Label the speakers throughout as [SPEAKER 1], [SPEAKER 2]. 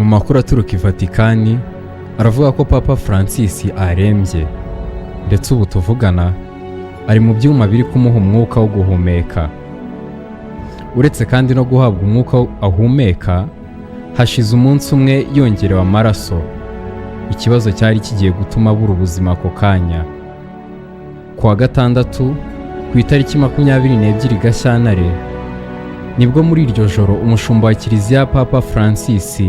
[SPEAKER 1] Makuru aturuka i Vatikani aravuga ko Papa Francis arembye, ndetse ubu tuvugana ari mu byuma biri kumuha umwuka wo guhumeka. Uretse kandi no guhabwa umwuka ahumeka, hashize umunsi umwe yongerewe amaraso, ikibazo cyari kigiye gutuma abura ubuzima ako kanya. Ku wa gatandatu, ku itariki 22 Gashyantare, nibwo muri iryo joro umushumba wa kiliziya Papa Francis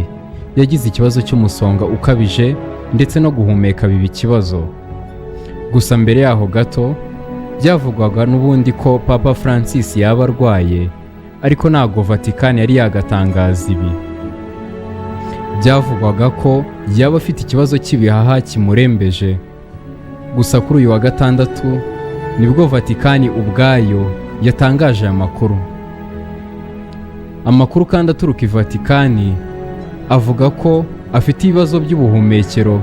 [SPEAKER 1] yagize ikibazo cy'umusonga ukabije, ndetse no guhumeka biba ikibazo. Gusa mbere yaho gato byavugwaga n'ubundi ko Papa Francis yaba arwaye, ariko ntabwo Vatikani yari yagatangaza ibi. Byavugwaga ko yaba afite ikibazo cy'ibihaha kimurembeje. Gusa kuri uyu wa gatandatu nibwo Vatikani ubwayo yatangaje aya makuru. Amakuru kandi aturuka i Vatikani avuga ko afite ibibazo by'ubuhumekero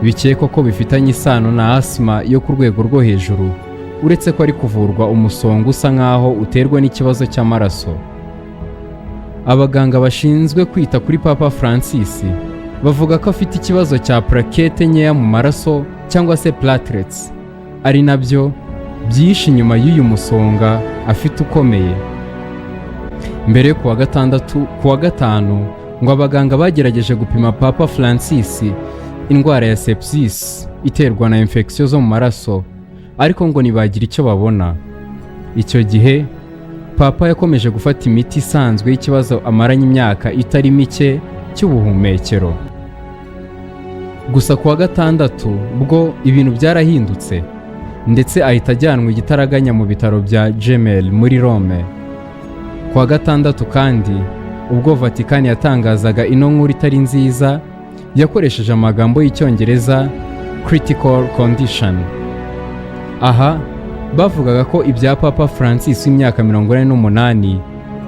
[SPEAKER 1] bikekwa ko bifitanye isano na asima yo ku rwego rwo hejuru, uretse ko ari kuvurwa umusonga usa nk'aho uterwa n'ikibazo cy'amaraso. Abaganga bashinzwe kwita kuri Papa Francis bavuga ko afite ikibazo cya plaquette nkeya mu maraso, cyangwa se platelets, ari nabyo byihishe inyuma y'uyu musonga afite ukomeye. Mbere yo kuwa gatandatu, ku wa gatanu ngo abaganga bagerageje gupima Papa Francis indwara ya sepsis iterwa na infection zo mu maraso, ariko ngo ntibagira icyo babona. Icyo gihe Papa yakomeje gufata imiti isanzwe y'ikibazo amaranye imyaka itari mike cy'ubuhumekero. Gusa ku wa gatandatu bwo ibintu byarahindutse, ndetse ahita ajyanwa igitaraganya mu bitaro bya Gemelli muri Rome. Ku wa gatandatu kandi, ubwo Vatikani yatangazaga ino nkuru itari nziza, yakoresheje amagambo y'Icyongereza "critical condition". Aha bavugaga ko ibya Papa Francis w'imyaka 48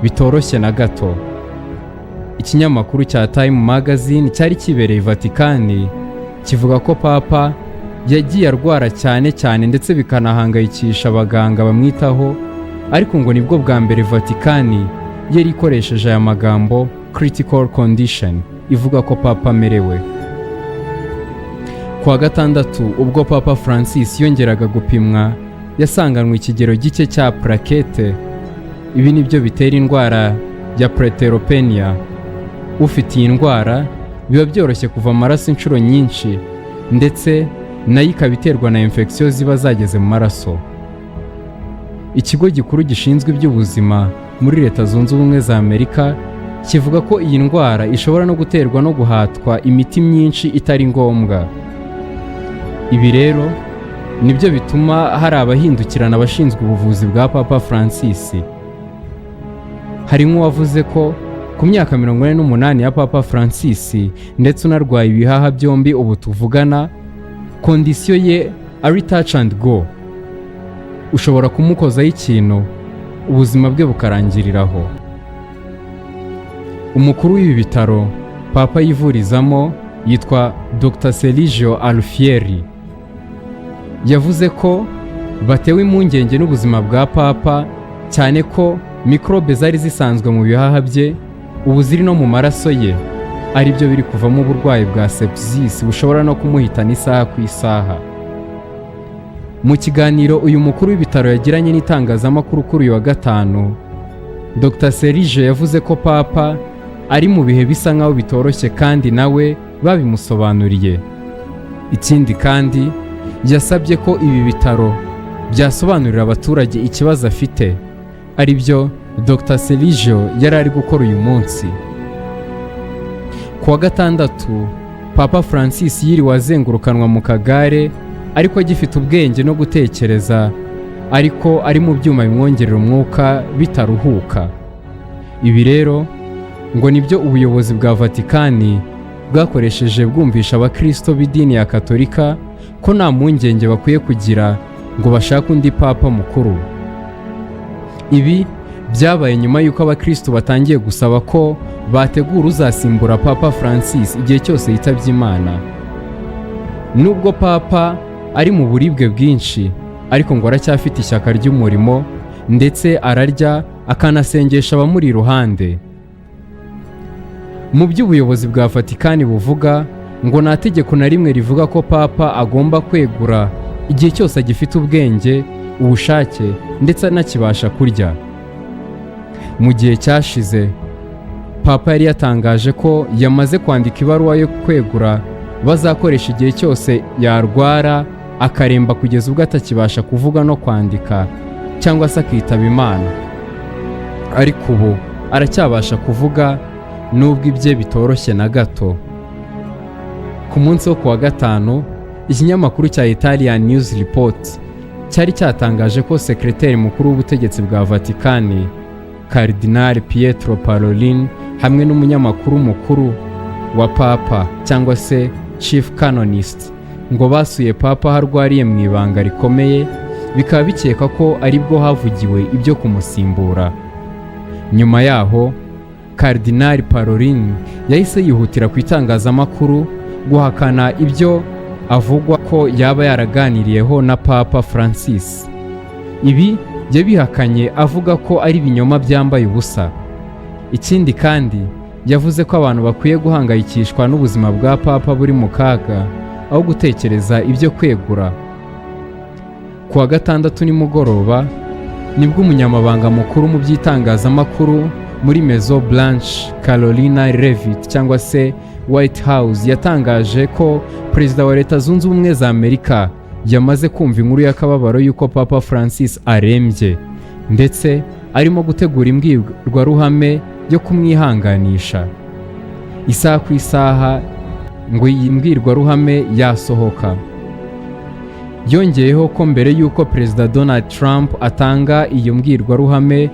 [SPEAKER 1] bitoroshye na gato. Ikinyamakuru cya Time Magazine cyari kibereye Vatikani kivuga ko Papa yagiye arwara cyane cyane, ndetse bikanahangayikisha abaganga bamwitaho, ariko ngo nibwo bwa mbere Vatikani yari ikoresheje aya magambo "critical condition" ivuga ko Papa amerewe. Ku wa gatandatu, ubwo Papa Francis yongeraga gupimwa, yasanganwe ikigero gike cya plaquette. Ibi nibyo bitera indwara ya plaquetopenia. Ufite iyi ndwara biba byoroshye kuva amaraso inshuro nyinshi, ndetse nayo ikaba iterwa na infection ziba zageze mu maraso. Ikigo gikuru gishinzwe iby'ubuzima muri Leta Zunze Ubumwe za Amerika kivuga ko iyi ndwara ishobora no guterwa no guhatwa imiti myinshi itari ngombwa. Ibi rero nibyo bituma hari abahindukirana abashinzwe ubuvuzi bwa Papa Francis. Hari nk'uwavuze ko ku myaka 48 ya Papa Francis, ndetse unarwaye ibihaha byombi ubu tuvugana, condition ye ari touch and go, ushobora kumukozaho ikintu ubuzima bwe bukarangiriraho. Umukuru w'ibi bitaro Papa yivurizamo yitwa Dr Sergio Alfieri. Yavuze ko batewe impungenge n'ubuzima bwa Papa, cyane ko mikorobe zari zisanzwe mu bihaha bye ubu ziri no mu maraso ye, aribyo biri kuvamo uburwayi bwa sepsis bushobora no kumuhitana isaha ku isaha. Mu kiganiro uyu mukuru w'ibitaro yagiranye n'itangazamakuru kuri uyu wa gatanu, Dr Serge yavuze ko Papa ari mu bihe bisa nkaho bitoroshye, kandi nawe babimusobanuriye. Ikindi kandi, yasabye ko ibi bitaro byasobanurira abaturage ikibazo afite, ari byo Dr Sergio yari ari gukora uyu munsi. Ku wa gatandatu, Papa Francis yiriwe azengurukanwa mu kagare, ariko agifite ubwenge no gutekereza, ariko ari mu byuma bimwongerera umwuka bitaruhuka. Ibi rero ngo nibyo ubuyobozi bwa Vatikani bwakoresheje bwumvisha abakristo b'idini ya Katolika ko nta mpungenge bakwiye kugira ngo bashake undi papa mukuru. Ibi byabaye nyuma y'uko abakristo batangiye gusaba ko bategura uzasimbura Papa Francis igihe cyose yitabye Imana. Nubwo Papa ari mu buribwe bwinshi, ariko ngo aracyafite ishyaka ry'umurimo, ndetse ararya akanasengesha abamuri iruhande. Mu by'ubuyobozi bwa Vatikani buvuga, ngo nta tegeko na rimwe rivuga ko papa agomba kwegura igihe cyose agifite ubwenge, ubushake ndetse anakibasha kurya. Mu gihe cyashize, papa yari yatangaje ko yamaze kwandika ibaruwa yo kwegura bazakoresha igihe cyose yarwara akaremba kugeza ubwo atakibasha kuvuga no kwandika, cyangwa se akitaba Imana. Ariko ubu aracyabasha kuvuga, nubwo ibye bitoroshye na gato. Ku munsi wo kuwa gatanu, ikinyamakuru cya Italian News Report cyari cyatangaje ko sekreteri mukuru w'ubutegetsi bwa Vatikani, Cardinal Pietro Parolin, hamwe n'umunyamakuru mukuru wa papa cyangwa se chief canonist, ngo basuye papa aho arwariye mu ibanga rikomeye, bikaba bikeka ko aribwo havugiwe ibyo kumusimbura. Nyuma yaho, Cardinal Parolin yahise yihutira ku itangazamakuru guhakana ibyo avugwa ko yaba yaraganiriyeho na Papa Francis. Ibi yabihakanye avuga ko ari ibinyoma byambaye ubusa. Ikindi kandi, yavuze ko abantu bakwiye guhangayikishwa n'ubuzima bwa papa buri mu kaga aho gutekereza ibyo kwegura. Ku wa gatandatu nimugoroba nibwo umunyamabanga mukuru mu by'itangazamakuru muri Maison Blanche, Karoline Leavitt cyangwa se White House, yatangaje ko perezida wa Leta Zunze Ubumwe za Amerika yamaze kumva inkuru y'akababaro y'uko Papa Francis arembye, ndetse arimo gutegura imbwirwaruhame yo kumwihanganisha. Isaha ku isaha ngo iyi mbwirwaruhame yasohoka. Yongeyeho ko mbere y'uko Perezida Donald Trump atanga iyo mbwirwaruhame,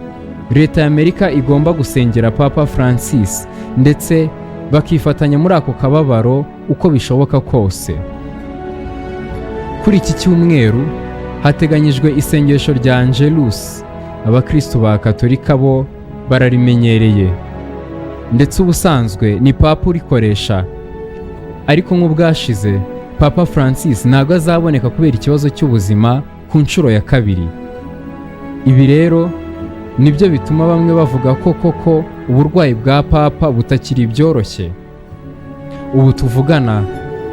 [SPEAKER 1] leta y'Amerika igomba gusengera Papa Francis ndetse bakifatanya muri ako kababaro uko bishoboka kose. Kuri iki cyumweru hateganyijwe isengesho rya Angelus. Abakristu ba Katolika bo bararimenyereye, ndetse ubusanzwe ni papa urikoresha, ariko nk'ubwashize Papa Francis ntabwo azaboneka kubera ikibazo cy'ubuzima ku nshuro ya kabiri. Ibi rero nibyo bituma bamwe bavuga ko koko uburwayi bwa papa butakiri ibyoroshye. Ubu tuvugana,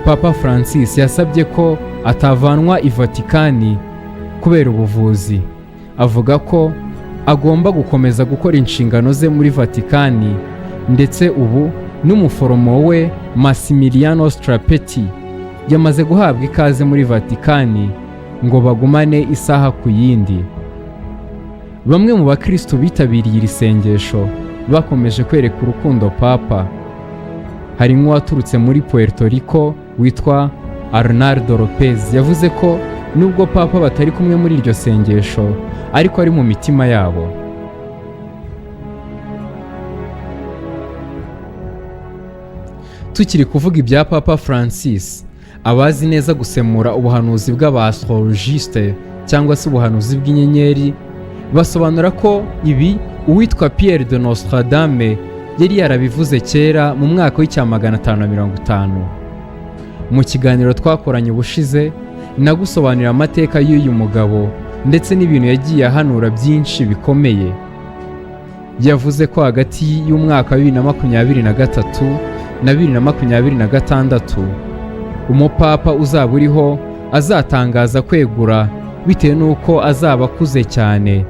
[SPEAKER 1] Papa Francis yasabye ko atavanwa i Vatikani kubera ubuvuzi, avuga ko agomba gukomeza gukora inshingano ze muri Vatikani, ndetse ubu n'umuforomo we Massimiliano Strappetti yamaze guhabwa ikaze muri Vatikani ngo bagumane isaha ku yindi. Bamwe mu bakristu bitabiriye iri sengesho bakomeje kwereka urukundo papa. Hari nk'uwaturutse muri Puerto Rico witwa Arnaldo Lopez, yavuze ko nubwo papa batari kumwe muri iryo sengesho, ariko ari mu mitima yabo. Tukiri kuvuga ibya Papa Francis, abazi neza gusemura ubuhanuzi bw'aba-astrologiste cyangwa se ubuhanuzi bw'inyenyeri basobanura ko ibi uwitwa Pierre de Nostradame yari yarabivuze kera mu mwaka wa 1550. Mu kiganiro twakoranye ubushize, nagusobanurira amateka y'uyu mugabo ndetse n'ibintu yagiye ahanura byinshi bikomeye. Yavuze ko hagati y'umwaka wa 2023 na 2026 umupapa uzaba uriho azatangaza kwegura bitewe n'uko azaba akuze cyane,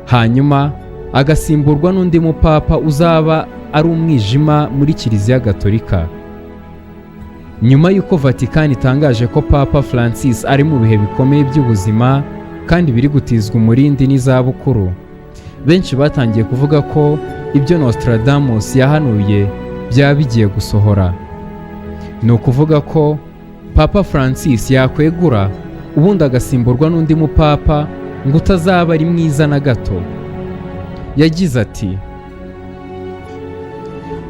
[SPEAKER 1] hanyuma agasimburwa n'undi mupapa uzaba ari umwijima muri Kiliziya Gatolika. Nyuma y'uko Vatican itangaje ko Papa Francis ari mu bihe bikomeye by'ubuzima kandi biri gutizwa umurindi n'izabukuru, benshi batangiye kuvuga ko ibyo Nostradamus yahanuye byaba bigiye gusohora. Ni ukuvuga ko Papa Francis yakwegura, ubundi agasimburwa n'undi mupapa ngo utazaba ari mwiza na gato. Yagize ati: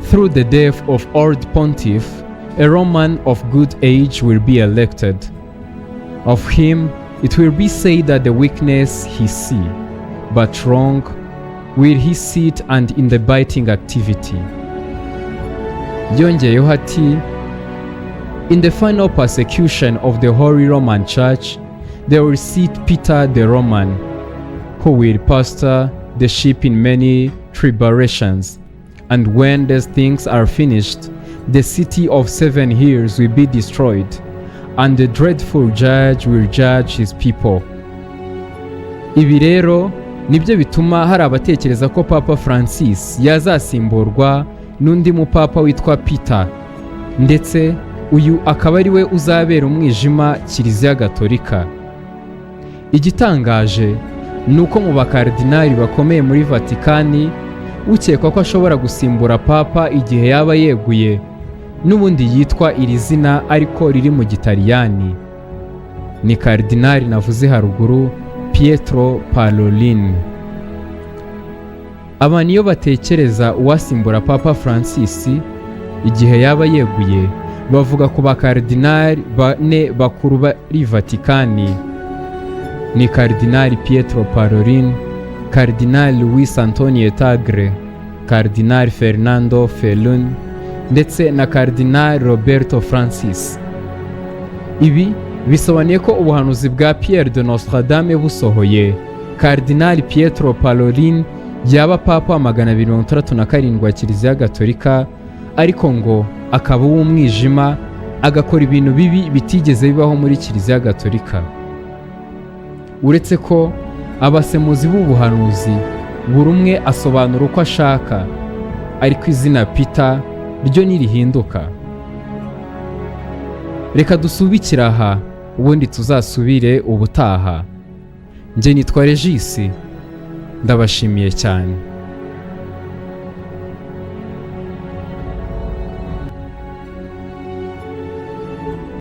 [SPEAKER 1] "Through the death of old pontiff, a Roman of good age will be elected. Of him it will be said that the weakness he see, but wrong will he sit and in the biting activity." Yongeyeho ati: "In the final persecution of the Holy Roman Church, there will sit Peter the Roman, who will pastor the sheep in many tribulations and will be the first to be And when these things are finished, the city of seven hills will be destroyed, and the dreadful judge will judge his people." Ibi rero nibyo bituma hari abatekereza ko Papa Francis yazasimburwa n'undi mupapa witwa Peter, ndetse uyu akaba ari we uzabera umwijima Kiliziya Gatolika. Igitangaje ni uko mu bakardinali bakomeye muri Vatikani, ukekwa ko ashobora gusimbura Papa igihe yaba yeguye, n'ubundi yitwa iri zina ariko riri mu Gitaliyani. Ni Karidinali navuze haruguru, Pietro Parolin. Abantu iyo batekereza uwasimbura Papa Francis igihe yaba yeguye, bavuga ku bakardinali bane bakuru bari Vatikani. Ni Karidinali Pietro Parolin, Karidinali Luis Antonio Tagle, Karidinali Fernando Ferrun ndetse na Karidinali Roberto Francis. Ibi bisobanuye ko ubuhanuzi bwa Pierre de Nostradame busohoye, Karidinali Pietro Parolin yaba papa wa 267 wa Kiliziya Gatolika, ariko ngo akaba uw'umwijima, agakora ibintu bibi bitigeze bibaho muri Kiliziya Gatolika. Uretse ko abasemuzi b'ubuhanuzi buri umwe asobanura uko ashaka, ariko izina Peter ryo ntirihinduka. Reka dusubikire aha, ubundi tuzasubire ubutaha. Njye nitwa Regis, ndabashimiye cyane.